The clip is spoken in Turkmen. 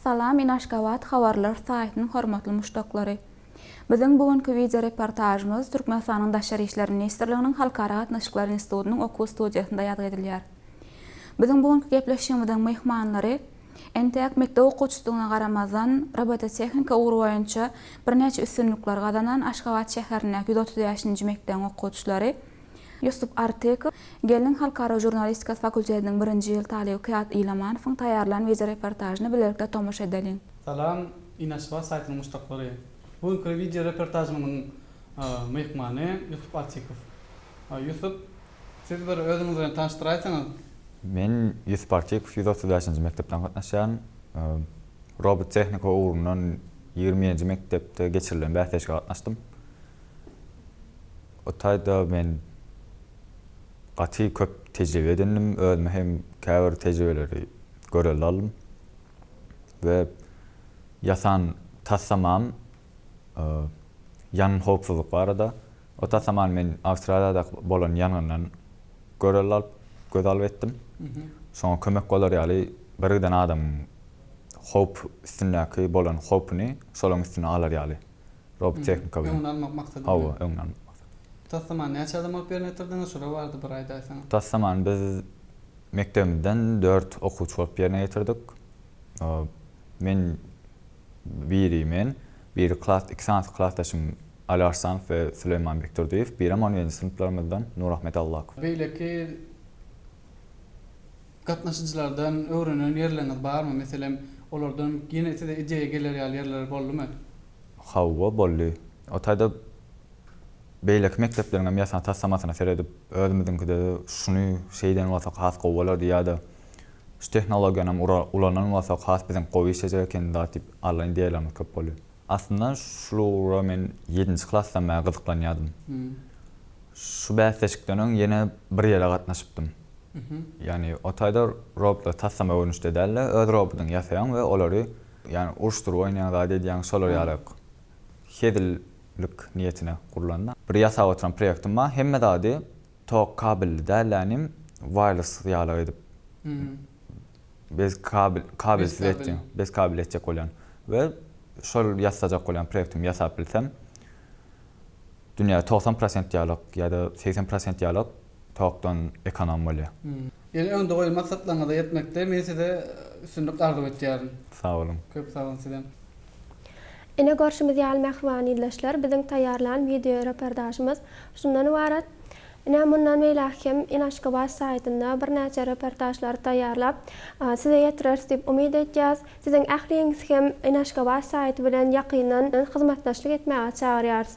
Salam InAshgabat habarlar saýtynyň hormatly muşdaklary! Biziň bu günki wideo reportažymyz Türkmenistanyň Daşary işler ministrliginiň Halkara gatnaşyklary institutynyň okuw studiýasynda ýazgy edilýär. Biziň bu günki gepleşigimiziň myhmanlary entäk mekdep okuwçysydygyna garamazdan robototehnika ugry boýunça birnäçe üstünlikler gazanan Aşgabat şäherindäki 135-nji mekdebiň okuwçylary Ýusup Artykow, Gelin halkara žurnalistikasy fakultetiniň birinji ýyl talyby Kyýat Ilamanowyň taýýarlan wideoreportažyna bilelikde tomaşa edeliň. Salam, InAshgabat saýtynyň muşdaklary! Bu günki wideo reportažymyzyň myhmany Ýusup Artykow. Ýusup, siz bir özüňiz bilen tanyşdyraýsaňyz? Men Ýusup Artykow, 135-nji mekdepden gatnaşýaryn. Robot tehnika ugrundan 27-nji mekdepde geçirilen bäsleşige gatnaşdym. O taýda men gaty köp tejribe edindim, özüme hem käbir tejribeleri görelde aldym we ýasan taslamam ýangyn howpsuzlyk barada. O taslamany men Awstraliýada bolan ýangyndan görelde alyp, göz alyp etdim. Şoňa kömek bolar ýaly birgiden adamyň howp üstündäki bolan howpuny şolaryň üstüne alar ýaly. Robot tehnika bilen. Öňüni almak maksady bilen. Hawa, öňüni almak maksady. Taslamany näçe adam bolup ýerine ýetirdiňiz? Şolar barada bir aýdaýsaňyz. Taslamany biz mekdebimizden dört okuwçy bolup ýerine ýetirdik. Men biri men, biri klas, iki sanysy klasdaşym Ali Arslanow we Süleýman Bekdurdyýew, birem on birinji synplarymyzdan Nurahmet Allakow. Beýleki gatnaşyjylardan öwrenen ýerleriňiz barmy? Meselem, olardan ýene size ideýa geler ýaly ýerler boldumy? Hawa, boldy. O taýda beýleki mekdepleriň hem ýasan taslamasyna seredip, özümiziňkide-de şuny şeýden bolsak has gowy bolardy ýa-da şu tehnologiýany hem ulanan bolsak has biziňki gowy işlejek eken zat diýip allan ideýalarymyz köp boldy. Aslynda şul ugra men ýedinji klasdan bäri gyzyklanýardym. Şu bäsleşikden öň ýene bir ýere gatnaşypdym. Ýagny o taýda robotlar taslama görnüşde däl-de, öz robotyňy ýasaýaň we olary Ýagny uruşdyryp oýnaýaň zat edýäň şolar ýaly hezillik niýetine gurlanda. Bir ýasap oturan proýektim bar hemme zady tok kabelli däl ýagny wireless ýaly edip bez kabel kabelsiz etjek bez kabel etjek bolýan we şol ýasajak bolýan proýektimi ýasap bilsem dünýäde 90 prosent ýalyk ýa-da 80 prosent ýalyk tokdan ekonom bolýar. Ýene öňde goýan maksatlaryňyza ýetmekde men size üstünlik arzuw etýärin. Sag boluň. Köp sag boluň sizem. Ine görşümiz ýaly mähriban ildeşler biziň taýýarlan wideo reportažymyz şundan ybarat. Ine mundan beýläk hem InAshgabat saýtynda birnäçe reportažlary taýýarlap size ýetireris diýip umyt etýäs. Siziň ähliňizi hem InAshgabat saýty bilen ýakyndan hyzmatdaşlyk etmäge çagyrýarys.